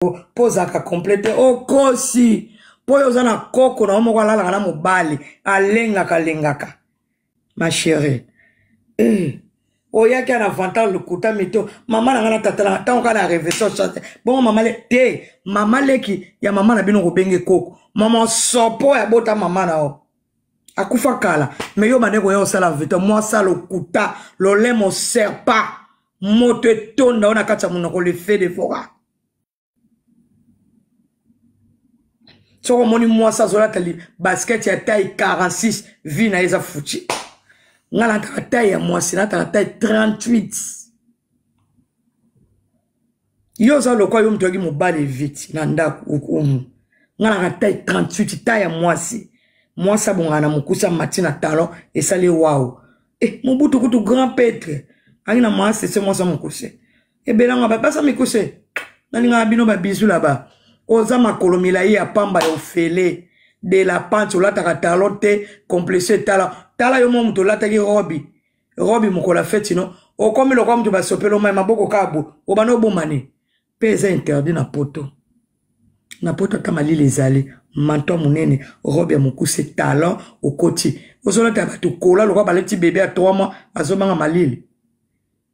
Mpo ozalaka complet te, okosi. Mpo oyo oza na koko na yo moko alalaka na mobali, alengaka alengaka. Ma chérie. Eh. Oyaki na vantar lokuta mito. Mama na nga na tata na ntango kaka na révélation chasse. Bongo mama le te, mama leki ya mama na bino kobenge koko. Mama sopo ya bota mama na yo. Akufa kala, mais yo bande koya osala vita, mwasa lokuta, lolemo serpa. Moto etonda yo na kati ya monoko le fait de fora. Soki omoni mwasi azolata basket ya taille 46, vie na ye eza futi. Nga nataka taille ya mwasi, nataka taille 38. Yo oza lokwa yo moto oyaki mobali vite na ndako okumu. Nga naka taille 38, taille ya mwasi. Mwasi abongaka na mokuse, amati na talon, esali wawu. Mobutu kutu grand petre. Angi na mwasi, se mwasi ya mokuse. Ebelanga ba basa mikuse. Nalingaka bino ba bisous là-bas. Oza makolo milayi ya pamba ya ofele. De la pente, olataka talon te, complexe tala. Tala yo mo moto olataki robe. Robe mokolo ya feti no. Okomi lokwa moto basopelo mai maboko kaka boye. Obanda oboma nini? Pe eza interdit na poto. Na poto ata malili ezali, manteau monene, robe ya mokuse, talon okoti. Ozolata bato kola lokwa balati bebe ya 3 mois, azobanga malili.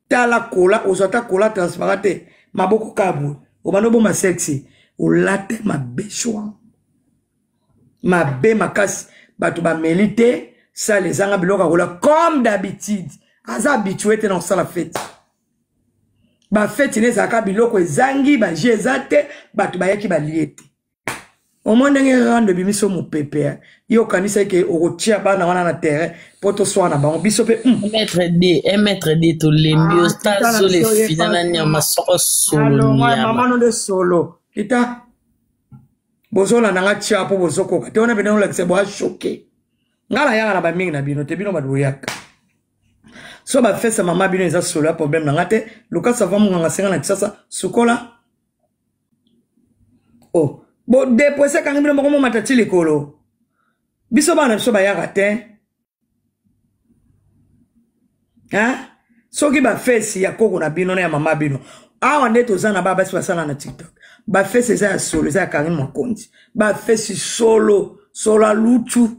Tala kola, ozwa ata kola transparent te, maboko kaka boye. Obanda oboma sexy, olate mabe choix. Mabe makasi, bato bameli te, sale ezanga biloko ya kolia comme d'habitude. Aza habitué te na kosala feti. Ba feti ne ezalaka biloko ezangi, ba jeu eza te, bato bayaki balie te. Omoni ndenge rando ebimisi yo mopepe, eh. Yo okanisaki ke okotia bana wana na terrain po toswana bango biso pe, Maître D, un maître D tolembi yo, Ah, ta kita na zole biso ye fina na pasi. nyama soko solo Alongwa, nyama. mama no nde solo. Kita. Bozolanda nga tia po bozokoka te, wana pene olakisa bo a choqué. Nga na yaka na ba mingi na bino te, bino bato boyaka. So ba fesa mama bino eza solo ya problème na nga te. Luka savon munganga senga na Kinshasa, sukola. Oh, bo depresse kangi bino moko momata ti likolo. Biso bana biso bayaka te. Hein? Soki ba fesi ya koko na bino na ya mama bino. Awa nde toza na ba basi basala na TikTok. Ba fesi eza ya solo, eza ya Karine Mokonzi. Ba fesi solo, solo lutu.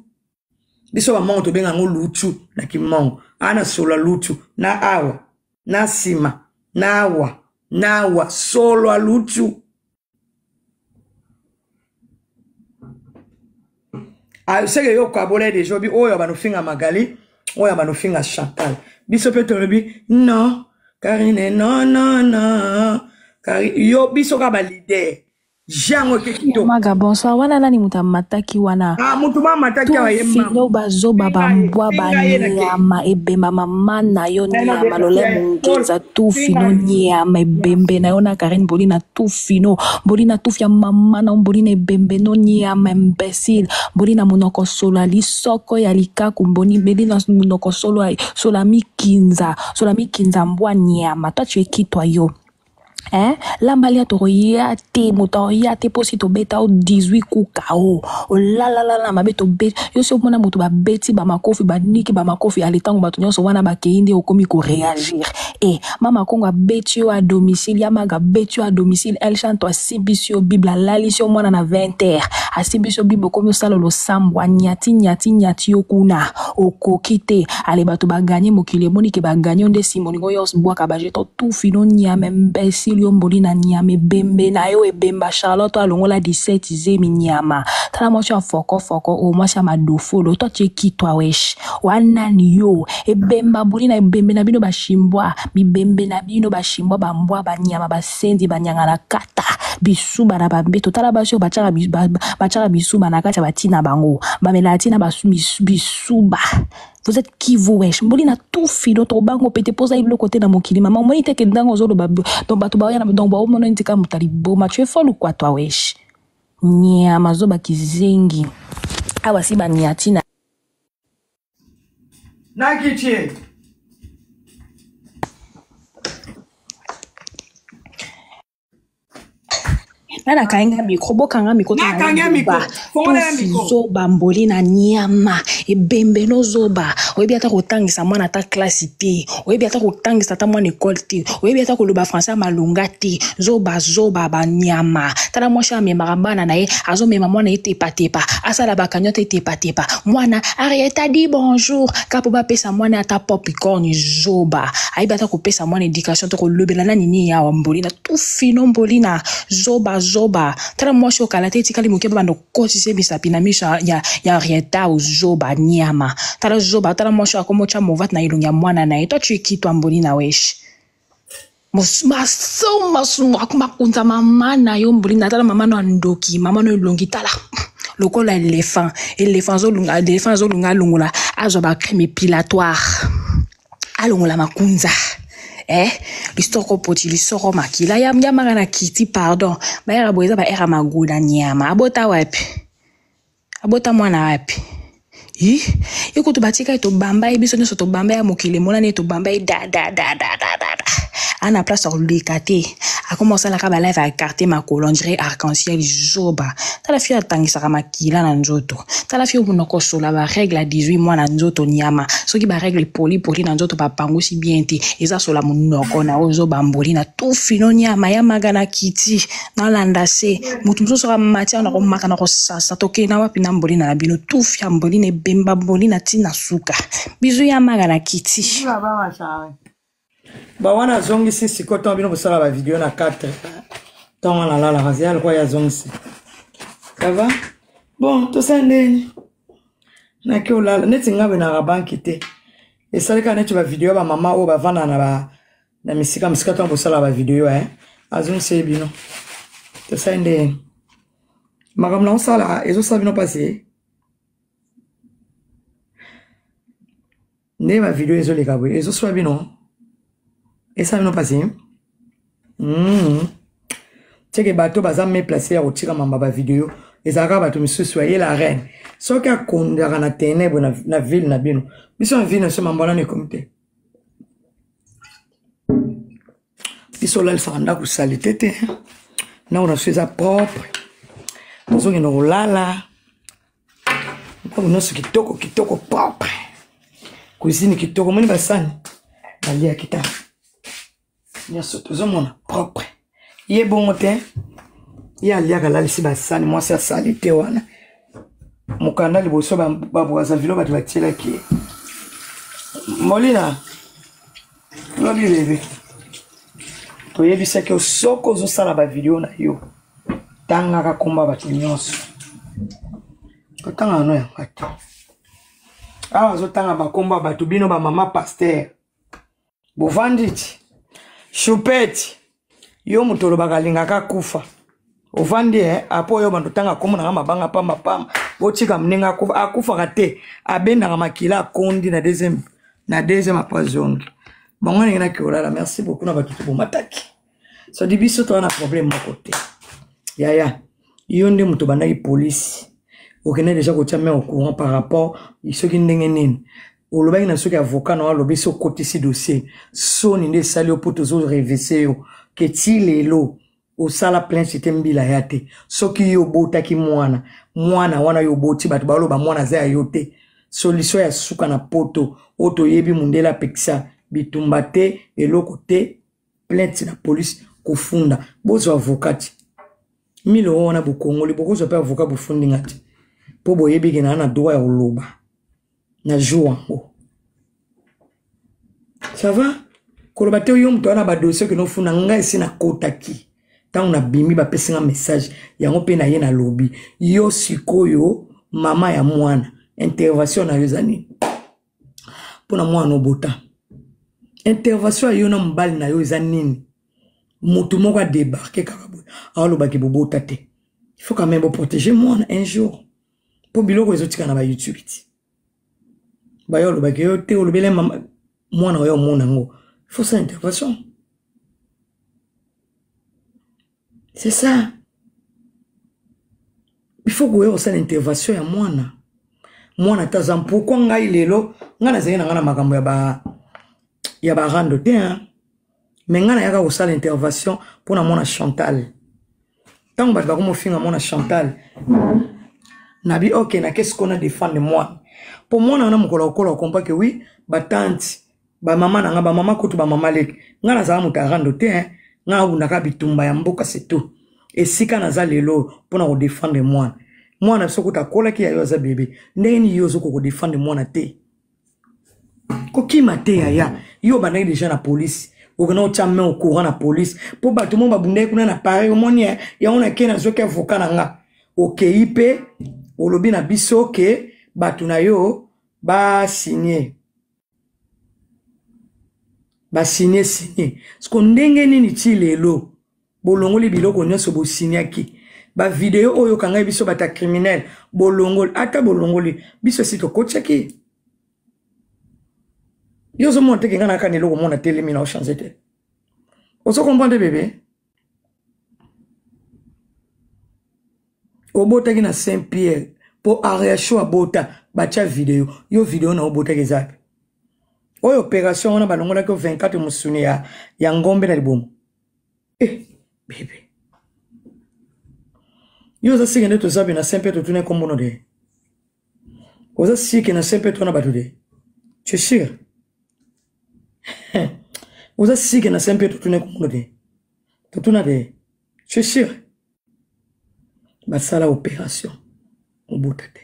Biso ba mongo tobenga yango lutu na kimongo. Ana solo lutu na awa, na sima, na awa, na awa, solo lutu. Ah, seke yo kabola deja obi oyo bano finga Magali, oyo bano finga Chantal. Biso pe tolobi non, Karine non non non. Karine yo biso ka ba leader. Jango ke kitoko. Maga bonsoir wana nani moto amataki wana? Ah, moto ma amataki awa ye mama. Tufino bazoba Finga ye, bambwa finga ye na ke. banyama ebemba mama na yo Eh, na nyama beta, lolemo eh, ngenza Paul, tufino finga ye. nyama ebembe na yo na Karine Bolina tufino Bolina tufi ya mama na yo Bolina ebembe no nyama imbécile Bolina monoko solo ya lisoko ya likaku mboni Bolina monoko solo ya solo ya mikinza solo ya mikinza mbwa nyama toi tu es qui toi yo? Hein? Lamba lia tokoya te, moto akoya te mpo si tobeta o 18 coups KO. Olalalala mabe tobeti. Yo si omona moto babeti ba makofi, baniki ba makofi, ale tango bato nyonso wana bakei nde okomi ko réagir. Eh, mama Kongo abeti yo à domicile, ya Maga abeti yo à domicile, El Chanto asibisi yo Bible, alalisi yo mwana na 20 heures. Asibisi yo Bible okomi osala losambo, anyati nyati nyati yo kuna. Okoki te. Ale bato ba gagner mokili emoni ke ba gagner nde sima olingo yo bwaka ba jeton tufi no nyama imbécile yo mboli na nyama ebembe na yo ebemba Charlotte alongola 17 zemi nyama tala mwasi ya foko foko o mwasi ya madofolo toi tu es qui toi wesh wanani yo ebemba mboli na ebembe na bino bashimbwa bibembe na bino bashimbwa bambwa banyama basenzi banyanga na kata bisuba na bambeto tala basi oyo batiaka bisuba na kati ya batina bango bamelaka tina bisuba. Vous êtes qui vous wesh? Mboli na tout filo to bango pete poza biloko te na mokili mama omoni te ke ndango ozoloba donc bato baoya na donc baomona neti kaka moto aliboma tu es folle ou quoi toi wesh? Nyama zoba kizengi awa si banyati na Na kitie. Nga nakangi nga micro, bokanga micro te Nakangi ya micro. naloba. Fongola ya Tufi micro. zoba mboli na nyama, ebembe no zoba. Oyebi ata kotangisa mwana ata classe te. Oyebi ata kotangisa ata mwana école te. Oyebi ata koloba français ya malonga te. Zoba zoba ba nyama. Tala mwasi amemaka bana na ye, azomema mwana ye tepatepa. Asala ba cagnotte tepatepa. Mwana Arietta dit bonjour. Kapo bapesa mwana ata popcorn zoba. Ayebi ata kopesa mwana éducation to kolobela nani nini awa mbolina tufino mbolina zoba zoba. Tala mwasi okala te etikali moke babanda kokotisa ye misapi na miso ya Henrietta zoba nyama. Tala zoba, tala mwasi oyo akomotya movate na elongi ya mwana na ye. Toi tu es qui toi mbolina wesh? Makunza mama na yo mbolina, tala mama no andoki, mama no elongi tala lokola éléphant, éléphant azolunga, éléphant azolunga alongola azwa ba crème épilatoire alongola makunza eh lisoko poti lisoko makila ya yamaka na kiti pardon bayaka boye eza ba era maguda nyama abota wapi abota mwana wapi yi ye kutu batika ye tobamba ye biso nyonso tobamba ya mokili emonani ye tobamba ye da da da da da da da ana place ya koleka te akoma osalaka ba live ya écarté makolo on dirait arc-en-ciel zoba tala fio atangisaka makila na nzoto tala fio monoko sola ba règle ya 18 mois na nzoto nyama soki ba règle poli poli na nzoto bapangusi bien te eza sola monoko na oyo zoba mboli na tufino nyama ya maga na kiti nalanda se moto mosusu amati awa na komaka na kosasa tokei na wapi na mbolina na bino tufi ya mbolina ebemba mbolina ntina suka bizu ya maga na kiti Ba wana azongisi sikoyo ntango bino bosala ba video na 4 ntango wana alalaka zela lokola ye azongisi ça va bon tosala ndeni nake olala neti nga boye naka banki te esali kaka neti bavideo ya bamama oyo bavanda na ba na misika misika ntango bosala bavideo e azongisi ye bino tosali ndeni makambo na osala ezosala bino mpasi Nde ba video ezoleka boye ezoswa bino esala bino mpasi Teke bato baza me place ya kotika mamba ba video ezalaka bato misusu aye la reine soki akondaka na tenebre na, na ville na bino biso na ville na biso mambo nano ekomi te biso olalisaka ndako salite te ndako na biso eza propre tozokende kolala Ndako nyonso kitoko kitoko propre. Cuisine kitoko moni basani baliaki ta nyonso tozomona propre. Ye bongo te ye aliaka alalisi basani mwasi asali te wana mokanda liboso babrazavilo bato batielaki ye molina lobi bebe toyebisaki yo soki ozosala bavideo na yo tangaka komba bato nyonso kotanga no yango te awa azotanga bakombo ya bato bino bamama paster bovandi ti shupeti yo moto olobaka alingaka akufa ovandi e apo oyo bando tanga kombo nanga mabanga pamba pamba botika moninga akufa akufaka te abendaka makila akondi na deuxième na deuxième apres zongi bango ndenge naki olala merci beaucoup na bato tobomataki sadi biso toza na problème moko te yaya yo nde moto obandaki polisi okende deja kotia main au courant par rapport soki ndenge nini olobaki na soki avocat na yo alobi so okotisi dossier soni nde esali yo mpo tozo revese yo ke ti lelo osala plainte te mbila ya te soki yo obotaki mwana mwana wana yo oboti bato baloba mwana aza ya yo te solution ya suka na poto oyo toyebi mundele apekisa bitumba te eloko te plainte na police kofunda bozwa avocat te milo wana bokongoli bokozwa mpe avocat bofundi nga te mpo boyebi ke naa na droit ya koloba na jour yango ça va koloba te yo moto wana badossier okende ofunda ngai esi nakotaki ntango nabimi bapesi nga message yango mpe na ye nalobi yo sikoyo mama ya mwana intervention na yo eza nini mpo na mwana obota intervention ya yo na mobali na yo eza nini motu moko adebarke kaka boye alobaki bobota te il faut quand même boprotege mwana un jour mpo biloko ezotika na bayoutube ti bayo alobaki yo te olobele mama mwana oyo omona yango il faut sa intervention c'est ça il faut koya kosala intervention ya mwana mwana ata aza pourkui ngai lelo ngai nazali na ngai na makambo ya ba ya barando te hein? me ngai nayaka kosala intervention mpo na mwana chantal Ntango bato bakomofinga mwana Chantal, nabi ok, nake sikoyo na defendre mwana. Mpo mwana wana mokolo akokola okompa ke oui, batante, bamama na nga, bamama kutu bamama leki. Nga nazala moto ya rando te, hein. Nga nabundaka bitumba ya mboka, c'est tout. Esika naza lelo mpo na kodefendre mwana. Mwana biso kutu akolaki ya yo aza bebe. Ndenge nini yo ozokoka kodefendre mwana te? Kokima te yaya. Yo obandaki deja na police. Okenda otya main au courant na police. Mpo bato mo babundaki kuna na Paris, omoni yango na ke nazwaki avocat na nga. Okei mpe olobi na biso ke bato na yo ba signer. Ba signer signer. Siko ndenge nini ti lelo bolongoli biloko nyonso bosignaki? Ba video oyo kangai biso bata criminel bolongoli, ata bolongoli biso esi tokotiaki. Yo ozomona te ke ngai nayaka na eloko mona telemi na ochange te. Ozo comprendre bebe? Obotaki na Saint Pierre po Ariacho abota batia video. Yo video na obotaki eza oyo opération wana balongolaki yo 24 mosuni ya ngombe na libumu. Bebe. Yo oza sike nde toza be na Saint Pierre totuna kombo no de. Oza sike na Saint Pierre tona bato de. Tu es sûr? Oza sike na Saint Pierre totuna kombo no de. Totuna de. Tu es sûr? Basala opération obota te.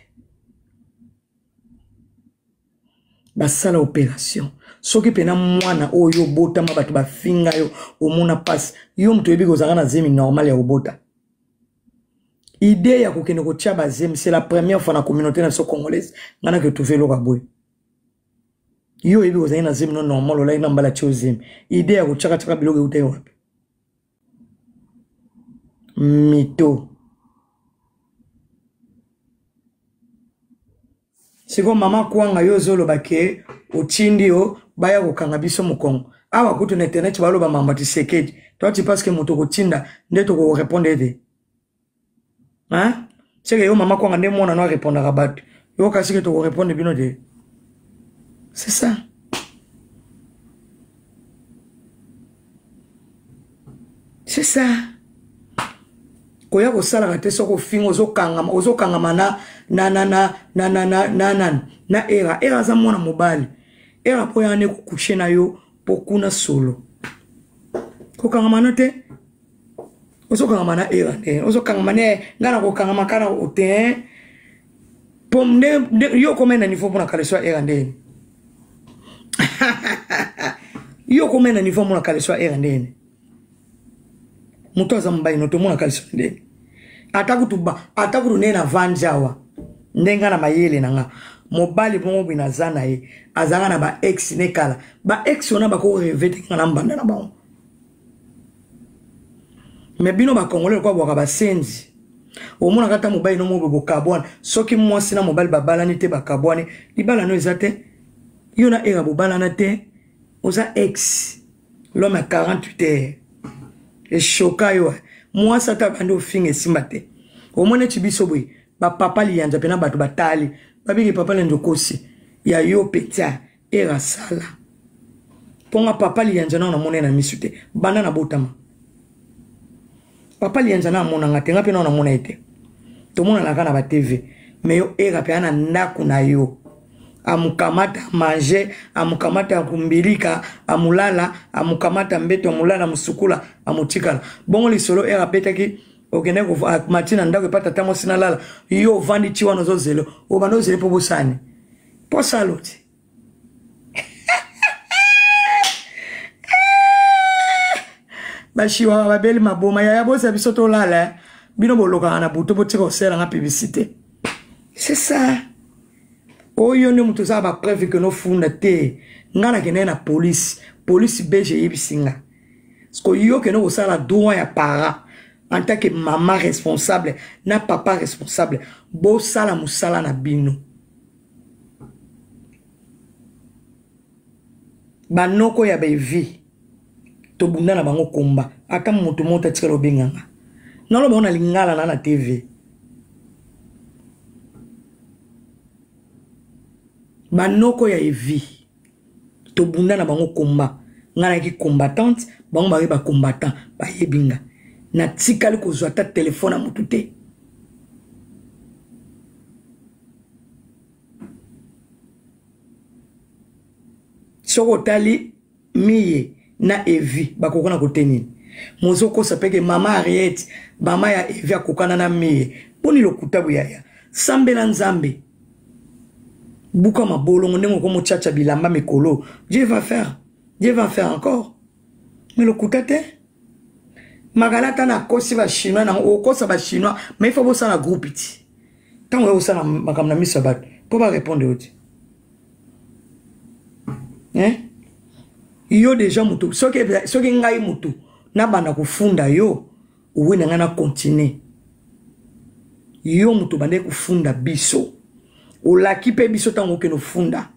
Basala opération. Soki pena mwana oyo obotama bato bafinga yo omona pasi, yo moto oyebi kozalaka na zemi normal ya obota. Idée ya kokende kotia bazemi, c'est la première fois na communauté na biso congolaise nga na retrouver eloko ya boye. Yo oyebi kozalaki na zemi no normal, olaki na mbala tia zemi. Idée ya kotiaka-tiaka biloko eutaki wapi? Mito. Siko mama kwanga yo ozoloba ke otindi yo baya kokanga biso mokongo. Awa kutu na internet baloba mamba Tshisekedi. Toi tu penses que moto kotinda nde toko répondre ete? Hein? C'est que yo mama kwanga nde mwana no répondaka bato. Yo kasi ke toko répondre bino te. C'est ça. C'est ça. Koya kosalaka te soki ofinga ozokangama, ozokangama na na na na na na na na na na era. Era aza mwana mobali. Era po ya ne kokushe na yo po kuna solo. Kokangama na te. Ozokangama na era te. Ozokangama ne nga na kokangama kana ote. Po nde yo komena na niveau pona kaleso era nde. Yo komena na niveau mona kaleso era nde. Moto aza mobali no tomona kaleso nde. Ata kutu ba, ata kutu nde na vandi awa. Nde nga na mayele na nga. Mobali bongo bina za na ye. Azanga na ba ex ne kala. Ba ex wana bako rêver te nga na mbanda na bango. Mais bino ba Congolais kwa bwaka ba senzi. Omona kata mobali no mobe bokabwana. Soki mwasi na mobali babalani te bakabwani, libala no eza te. Yo na era bobalana te. Oza ex. L'homme a 48 heures. Eshoka yo. Mwasi ata bandi ofinga esimba te. Omona ti biso boye, ba papa liyanza pena bato batali. Babiki papa liyanza okosi. Ya yo petia era sala. Ponga papa liyanza na namona na misu te. Banda na botama. Papa liyanza na amona nga te, nga pe na namona ete. Tomona na kana ba TV. Mais yo era pe ana ndaku na yo. Amukamata manger, amukamata kumbilika, amulala, amukamata mbeto, amulala musukula, amutikala. Bongo lisolo era betaki okende ko matina ndako epata tamo sina lala. Yo vandi ti wana ozozelo, obanda ozele po bosani. Po saloti. Bashiwa babeli maboma yaya bosa biso tolala. Bino bolokaka na butu botika kosala nga publicité. C'est ça. Oyo nde moto oza ba preuve que no funda te. Nga nakende na police. Police belge eyebisi nga. Parce que yo kende kosala droit ya para en tant que maman responsable na papa responsable, bosala mosala na bino. Banoko ya bevi tobunda na bango komba ata moto moko atikala obenganga. Naloba na lingala na na TV. Banoko ya evi tobunda na bango komba. Nga nayaki combattante, bango baye ba combattant, bayebi nga. Natikali kozwa ata telefone ya motu te. Soki otali Miye na Evi bakokana kote nini? Mozokosa peke mama Harriet, mama ya Evi akokana na Miye. Boni lokuta boyaya. Sambela Nzambe. Buka mabolongo ndenge okomo chacha bilamba mikolo. Dieu va faire. Dieu va faire encore. Mais lokuta te. Magala ata nakosi ba chinois na okosa ba chinois, mais il faut bosala groupe ti. Tango yo osala makambo na miso ya bato, po ba répondre yo ti. Hein? Yo deja mutu, soki soki ngai mutu nabanda kofunda yo, owe na ngai na continuer. Yo mutu obandaki kofunda biso. Olaki pe biso tango okende ofunda.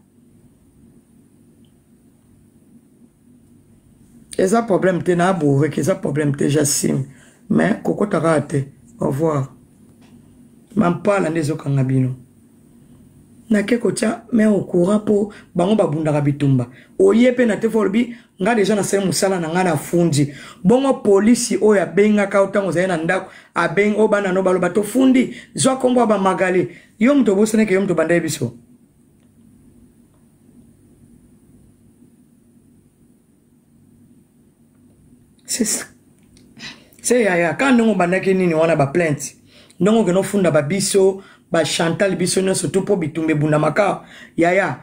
Eza problème te na bourrique, eza problème te j'assume. Mais kokota kaka te. Au revoir. Mampala nde ezokanga bino. Nake kotia mais au courant po bango babundaka bitumba. Oye pe na te fo olobi nga deja nasali mosala na nga na fundi. Bongo polisi oyo abengaka yo ntango ozali na ndako, abengi oyo bana no baloba tofundi, zwa kombo ya ba Magali. Yo moto obosanaki yo moto obandaki biso. Se yaya ka ndenge obandaki nini wana ba plainte ndenge okende ofunda ba biso ba Chantal biso nyonso tu mpo bitumba ebundamaka yaya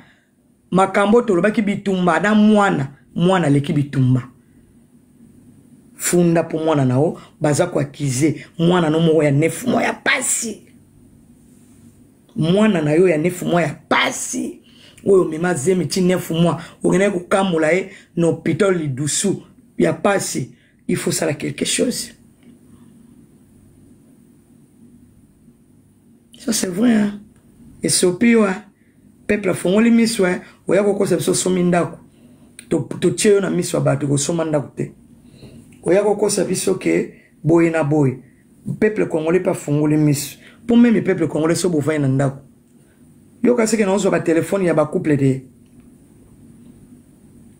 makambo tolobaki bitumba na mwana mwana aleki bitumba funda mpo mwana na yo baza koakize mwana no moko ya nefu mwa ya pasi mwana na yo ya nefu mwa ya pasi oyo omema zemi ti nefu mwa okendaki kokamola ye na hôpital lidusu ya pasi il faut sala quelque chose ça c'est vrai hein? Esopi yo hein? Peuple afongoli miso hein? Oya kokosa biso osomi ndako totie yo na miso ya bato kosomba ndako te oya kokosa biso ke boye na boye peuple congolais mpe afongoli miso mpo meme peuple congolais so bovai na ndako yoka seke naozwa batelefone ya bacouple te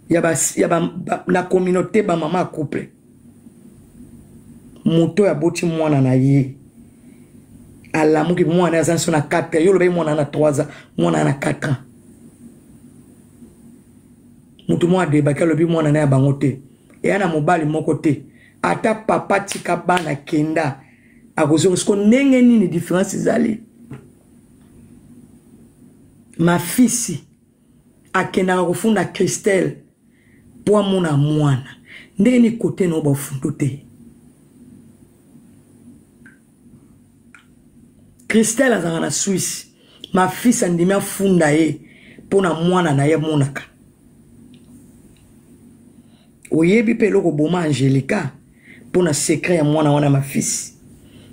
ya ba, ya ba, ba, na communauté bamama ya couple moto oyo aboti mwana na ye alamuki mwana aza nso na 4 ans yo olobaki mwana na 3 ans mwana na 4 ans moto moko adebaki alobi mwana na ya bango te eya na mobali moko te ata papa tika bana kenda akozonga siko ndenge nini différence ezali mafisi akendaka kofunda Christelle po amona mwana ndenge nini kote na yo bafundo te Christelle azalaka na Suisse mafisi andimi afunda ye mpo na mwana na ye amonaka oyebi mpe eloko boma Angelica mpo na secret ya mwana wana mafisi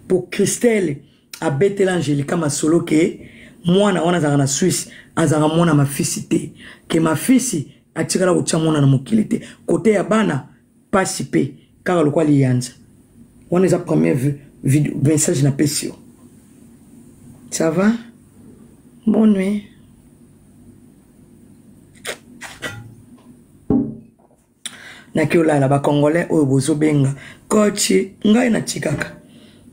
mpo Christelle abetela Angelica masolo ke mwana wana azalaka na Suisse azalaka mwana mafisi te ke mafisi atikala kotia mwana na mokili te kote ya bana pasi pe kaka lokwa liyanza wana eza première video message na pesi yo ça va bonne nuit naki olala ba congolais oyo bozobenga coach ngai natikaka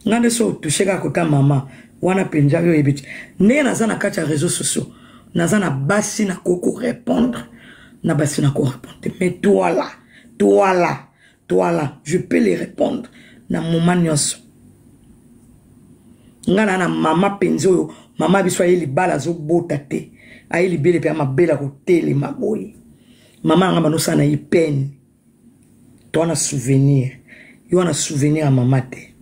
ngai nde so otouche kaka kota mama wana mpenza yo oyebi te ndenge naza na kati ya réseau sociaux naza na basi nakoki korépondre na basi nakorépondre te mais toi là toi là toi là je peux les répondre na moment nyonso ngai naa na mama mpenza oyo mama biso aye libala azobota te aye libele mpe ya mabele akotelema boye mama nanga banosala na ye peine to wana souvenir yo wana souvenir ya mama te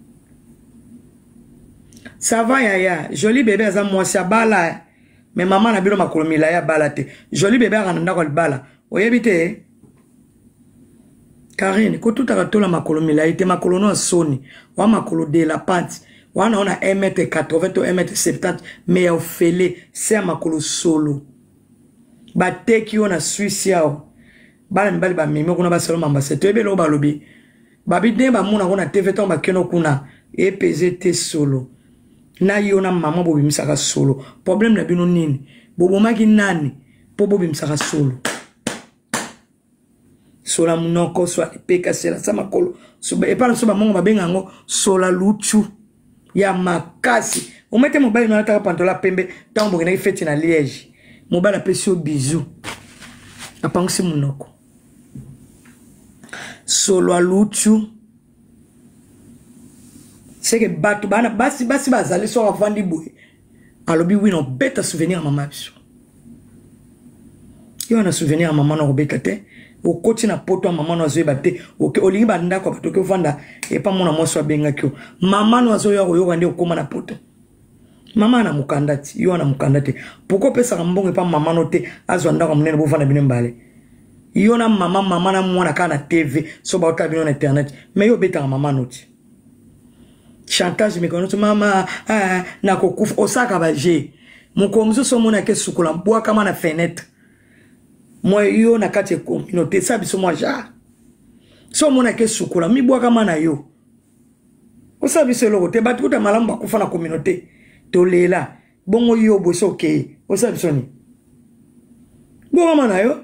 ça va yaya joli bebe aza mwasi abala me mama na bino makolo milai abala te joli bebe aka na ndako ya libala oyebi te karine kotutaka tola makolo milai te makolo no ya soni wa makolo de la pante wana ona 1 mètre 80 to 1 mètre 70 me ya ofele se ya makolo solo bateki yo na Suisse awa bana mibali bamemi kuna basala mambase toyebi eloko balobi babi ndenge bamona yango na tv ntango bakeno kuna epeze te solo na yo na mama bobimisaka solo problème na bino nini bobomaki nani mpo bobimisaka solo. Sola munoko, sola lipeka, sela sa makolo. Epa na biso bamongo babenga yango sola luchu ya makasi. Omete mobali no alataka pantola pembe ntango bokendaki feti na Liège. Mobali apesi yo bisou. Apangusi munoko. Solo luchu. Seke bato bana basi basi bazali soki avandi boye alobi wino beta souvenir ya mama biso. Yo wana souvenir ya mama na kobeta te. Okoti na poto ya mama no azoyeba te. Olingi bandako ya bato oki ovanda epa mwana mwasi abengaki yo. Mama no azoya koyoka nde okoma na poto. Mama na mokanda ti, yo wana mokanda te. Pourquoi opesaka mbongo epa mama no te azwa ndako ya monene bovanda bino mbale. Yo na mama mama na mwana kaka na TV so baotala bino na internet. Mais yo obetaka mama no ti. Chantage mikolo nyonso mama ah, nakokufa osaka ba jeu. Mokolo mosusu omonaka esukola bwakama na fenêtre. Mwa yo na kati ya communauté sa biso mwa genre. So omonaka esukola mibwakama na yo. Osala biso eloko te bato kuta malamu bakufa na communauté. Tolela bongo yo boye so okei osala biso nini? Bwakama na yo.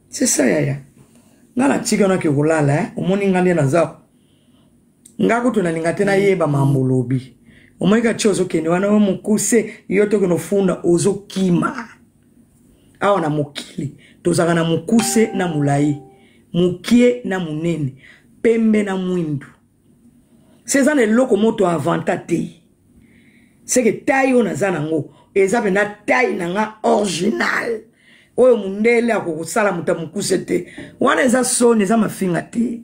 C'est ça yaya. Nga na tika na ke kolala eh. Omoni nga nde naza. Nga kutu nalinga te nayeba mambo lobi. Omoni ka ti ozokende wana yo mokuse yo tokende ofunda ozokima. Awa na mokili tozalaka na mokuse na molai, mokie na monene, pembe na mwindu. Se eza na eloko moto avanta te. Seke taille oyo naza nango eza mpenza taille na nga original. Oyo mundele akokosala moto ya mokuse te. Wana eza soni, eza mafinga te.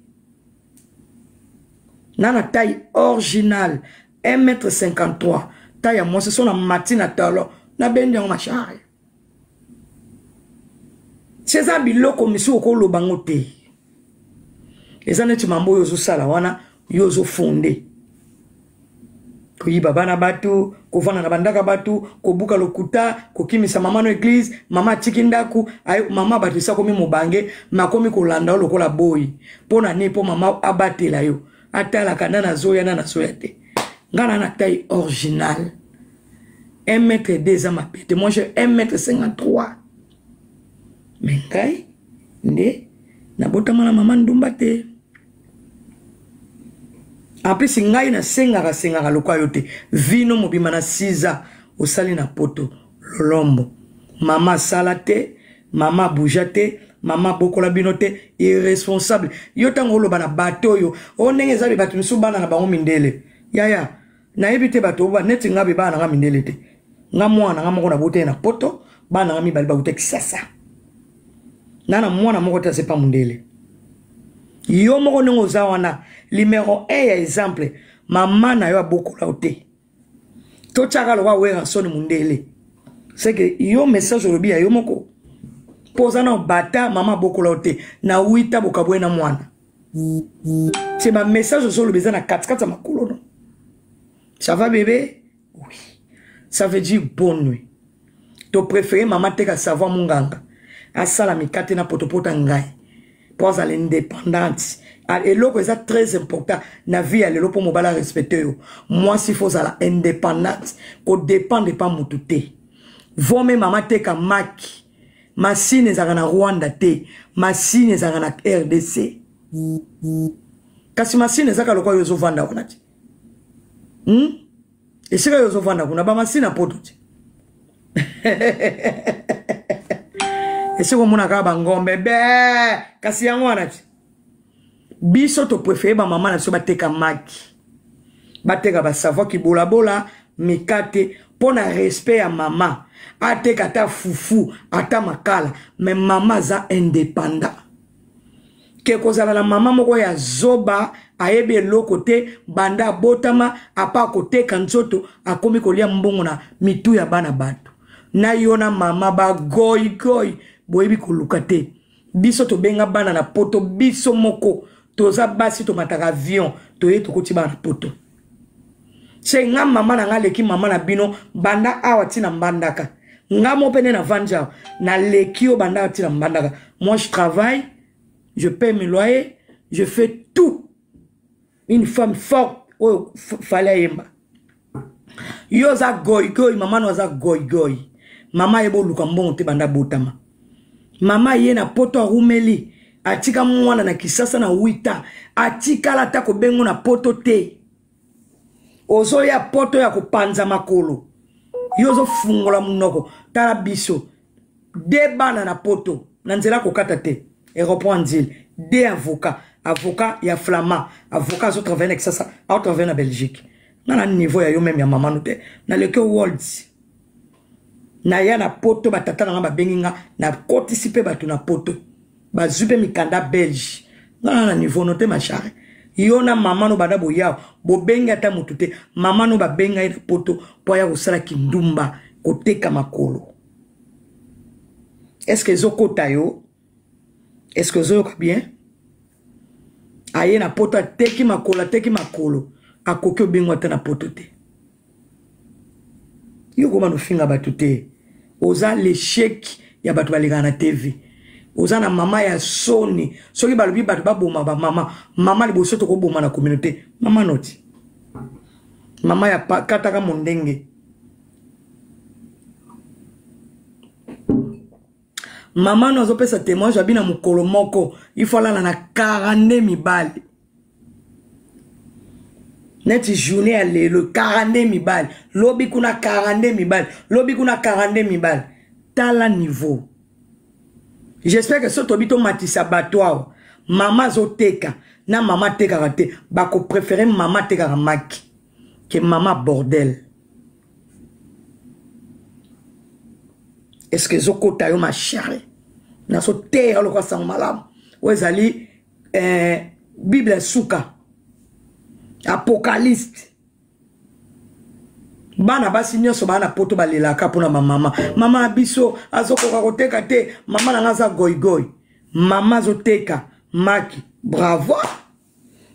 Na na taille original 1m53 taille ya mwasi so na mati na talo na bendi yango mashari. Se eza biloko misusu okoloba ngo te. Eza neti mambo oyo ozosala wana yo ozofonde. Koyiba bana bato, kovanda na bandaka bato, kobuka lokuta, kokimisa mama no eglise, mama atiki ndaku, ayo mama bato esi akomi mobange, ma akomi kolanda yo lokola boyi. Mpo na nini? Mpo mama abatela yo. Atalaka nani azoya nani azoya te. Nga na na taille originale. 1 mètre 2 eza mabe te. Moi j'ai 1 mètre 53. Mais ngai nde nabotama na mama ndumba te. En plus ngai nasengaka sengaka lokola yo te. Vino mobima na 6 ans osali na poto lolombo. Mama asala te, mama abuja te, mama abokola bino te, irresponsable. Yo ntango oloba na bato oyo, o ndenge eza bato misusu bana na bango mindele. Yaya, nayebi te bato oyo neti nga be bana na nga mindele te. Nga mwana nga moko nabotaki na poto, bana nga mibale bauta Kisasa. Na na mwana moko te asepa mundele. Yo moko ndenge oza wana, numero 1 ya exemple, mama na yo abokola yo te. Totiaka lokola Werrason mundele. C'est que yo message olobi ya yo moko. Po oza na bata mama abokola yo te. Na wita bokabwe na mwana. C'est ba message ozoloba eza na katikati ya makolo no. Ça va bébé? Oui. Ça veut dire bonne nuit. To préféré mama teka savoir munganga. Asala mikate na potopota ngai. Po azala indépendante. Eloko eza très important na vie ya lelo po mobali respecte yo. Mwasi faut ozala indépendante. Ko dépendre pa mutu te. Vome mama teka maki. Masine ezalaka na Rwanda te. Masine ezalaka na RDC. Kasi masine ezalaka lokola yo ozovanda wana te. Esika yo ozovanda kuna ba masine ya poto te. Esika omona kaka bangombe be kasi yango wana te. Biso to préféré ba mama na biso bateka maki. Bateka ba savon kibolabola mikate mpo na respect ya mama. Ateka ata fufu ata makala mais mama aza indépendant. Ke kozala na mama moko ya zoba ayebi eloko te banda abotama apa koteka nzoto akomi kolia mbongo na mitu ya bana bato. Na yo na mama ba goigoi boyebi koluka te. Biso tobenga bana na poto biso moko toza basi tomataka avion toye tokoti bana na poto. Se nga mama na nga leki mama na bino banda awa tina mbandaka. Nga mo pene na vandi awa na leki yo banda awa tina mbandaka. Moi je travaille, je paie mes loyers, je fais tout. Une femme forte oyo fallait ayemba. Yo oza goigoi, mama no aza goigoi. Mama ayeba oluka mbongo te banda botama. Mama ye na poto arumeli atika mwana na kisasa na 8 ans atikala ata kobengo na poto te ozoya poto ya kopanza makolo yo ozofungola monoko tala biso de bana na poto na nzela kokata te aéroport nzile de avocat avocat ya flama avocat azotravaille na kisasa aotravaille na belgique nga na niveau ya yo meme ya mama no te naleki worlds naya na poto batata na nga babengi nga nakotisi mpe bato na poto bazwi mpe mikanda belge nga na na niveau no te machare yo na mama no banda boyawa bobengi ata motu te mama no babenga ye na poto mpo aya kosala kindumba koteka makolo estce ezokota yo estce ozoyoka bien aye na poto ateki makolo ateki makolo akoki obengwa ata na poto te yo koma nofinga bato te oza l'échec ya bato balekaka na tv oza na mama ya soni soki balobi bato baboma bamama mama liboso tokoboma na communauté mama noti mama ya kataka mondenge mama no azopesa témoignage abi na mokolo moko ifo alala na 42 mibali neti journée ya lelo 42 mibali lobi kuna 42 mibali lobi kuna 42 mibali tala niveau j'espère que so tobi tomatisa bato awa mama azoteka na mama atekaka te bakoprefere mama atekaka maki ke mama bordel est ce que ezokota yo ma chérie nazoteya lokola sango malamu oyo ezali eh, bible suka apocalypse bana basi nyonso baa na poto balelaka mpona bamama mama ya biso azokoka koteka te mama na nga aza goigoi mama azoteka maki bravo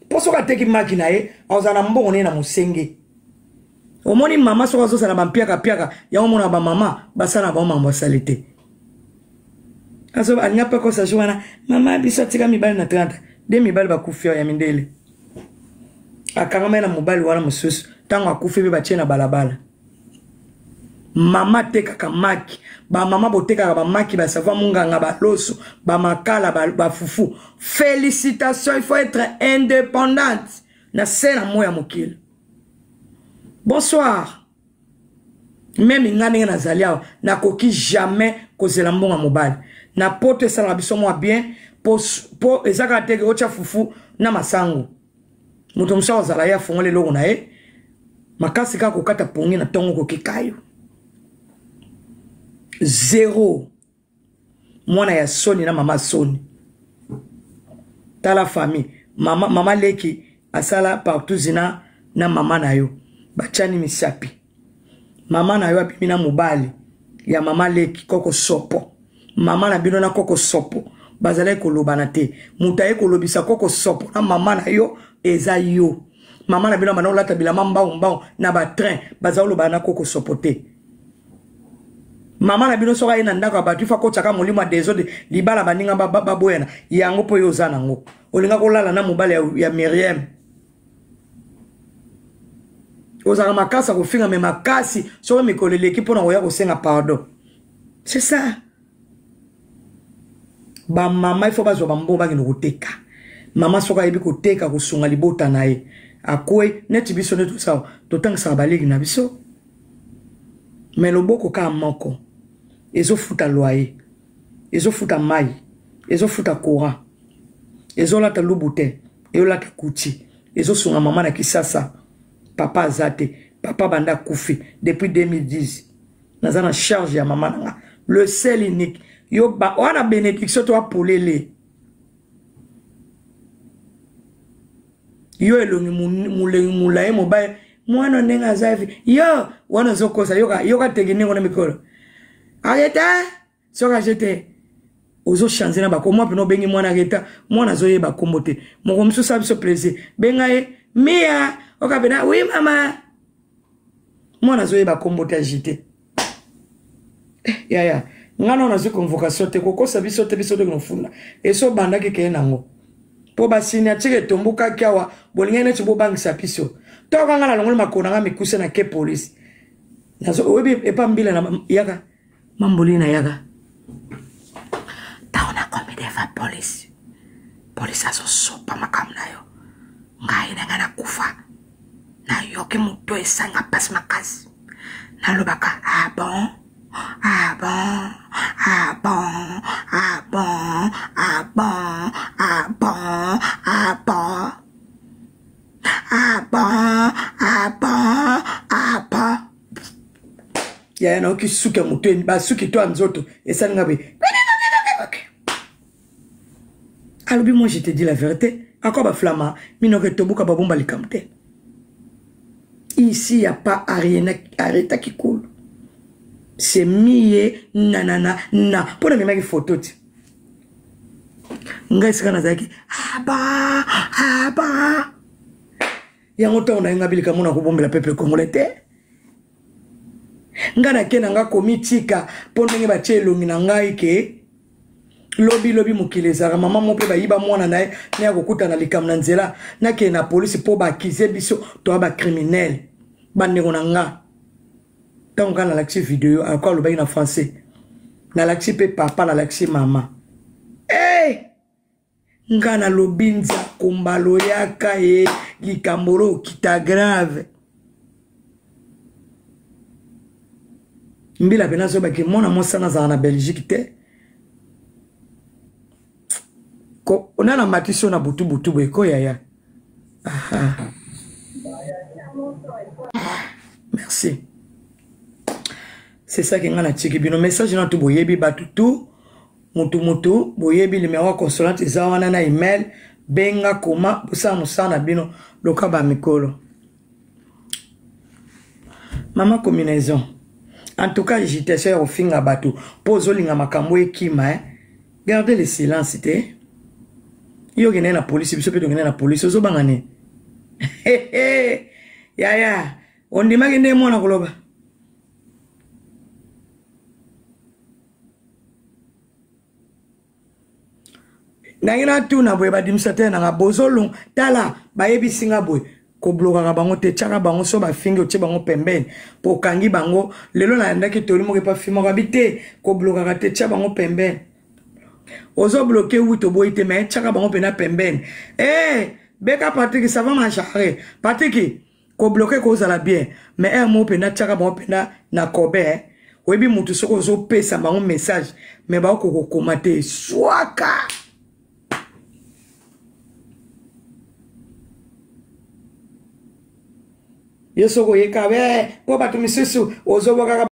mpo soki ateki maki na ye akozala na mbongo na ye na mosenge omoni mama soki azozala bampiakapiaka yango omona bamama basala na bango makambo asali te azo alinga mpe kosa jour wana mama biso atika mibali na 30 de mibali bakufi ya mindele akangama ye na mobali wana mosusu ntango akufi mpe batie na balabala mama atekaka maki bamama botekaka bamaki basava munganga baloso bamakala bafufu félicitation il faut être indépendante na se na moi ya mokili bonsoir meme nga ndenge nazali awa nakoki jamais kozela mbongo ya mobali na poto esalaka biso mwa bien po eza kaka teke otya fufu na masango moto mosusu akozala ye afongola eloko na ye makasi kaka kokata pongi na ntongo kokekayo zero mwana ya soni na mama soni tala famille mama, mama leki asala partout zina na mama na yo batiani misapi mama na yo abimi na mobali ya mama leki koko sopo mama na bino na koko sopo bazalaki kolobana te moto aye kolobisa koko sopo na mama na yo eza yo mama na bino abanda kolata bilamba mbau mbau na batrain baza kolobana na koko sopo te mama na bino soki aye na ndako ya bato ifa akotiaka molimo ya desordre libala baninga baboyana yango mpo yo oza nango olinga kolala na mobali ya, ya miriam ozalaka makasi ya kofinga me makasi soki mikolo eleki mpo na koya kosenga pardon c'est ça bamama ifo bazwa bambongo bakende koteka mama soki ayebi koteka kosunga libota na ye akwei neti biso nde tosawa totangisaka baleki na biso me loboko kaka moko ezofuta loyer ezofuta mai ezofuta courant ezolata lubu te eyolata kuti ezosunga mama na kisasa papa aza te papa banda akufi depuis 2010 naza na charge ya mama na nga le seul unique yo wana bénédiction to apolele yo elongi molengi molaye mobali mwana ndenge aza vi yo wana ozokosa yoka yoka teke ndenge wana mikolo areta soki aje te ozochange na bako mwa mpena obengi mwana areta mwana azoyeba nkombo te moko mosusu abiso plaisir benga ye mia okapena wi mama mwana azoyeba nkombo te agite eh, yaya nga nao nazwi convocation te kokosa biso te biso toki nofunda esi obandaki keye nango mpo basignature etombokaki awa bolingaki neti bobangisa biso toka nga nalongoli makolo na nga mikuse na ke polise oyebi epa mbila na yaka mamboli na yaka Eva police. Police azosopa makambo na yo. Ngai na ngai nakufa. Nayoki moto esanga mpasi makasi. Nalobaka ah bon? Ah bon? Ah bon? Ah bon? Ah bon? Ah bon? Ah bon? Ah bon? Ah bon? Ah bon? Yaya nayoki suki ya moto basuki to ya nzoto esali nga boye. Alobi moi je te dis la vérité. Ako ba flama minoko etobuka babomba likambo te. Ici y a pas arrêta qui coule. C'est miye nanana na mpo na memaki photo ti. Ngai esika nazalaki aba aba yango ntango na ye ngai bilika mona kobombela peuple congolais te. Ngai nake na ngai komitika mpo ndenge batie elongi na ngai ke lobi lobi mokili ezalaka mama moko mpe bayiba mwana na ye naye akokutana likambo na nzela nakende na polisi mpo baakize biso toya bacriminele bandeko na nga ntango kaka nalakisi video ako alobaki na français nalakisi mpe papa nalakisi mama hey! Eh! Nga nalobi nzako mbala oyaka ye likambo lo okita grave mbila mpe nazobaki mwana mwasi wana azala na belgique te nana matisi oyo na butu butu boye ko yaya aha merci c'est ça ke nga natiki bino message na tu boyebi bato tout Mutu mutu boyebi numero ya consolante eza wana na email benga koma bosala mosala na bino loka ba mikolo mama combinaison en tout cas agitation ya kofinga bato mpo ozolinga makambo ekima eh? garde le silence te yo okende na polisi biso mpe tokende na polisi ozobanga nini yaya ondimaki nde mwana koloba Ndenge natuna boye badimisatere nanga bozolong tala bayebisi nga boye koblokaka bango te tiaka bango so bafingi otie bango pembeni mpo okangi bango lelo nalandaki toli moko epa fi moko abi te koblokaka te tia bango pembeni ozo bloke wi toboyi te mais tiaka bango mpena pembeni e eh, beka patrik ça va ma genre patrik Ko bloquer ko zala bien mais heure moko penda tiaka bango penda na kobe eh. Oyebi mutu soki ozo pesa bango message mais ba ko kokoma te swaka. Yo soki oyeka eh, po bato misusu ozobwakaka.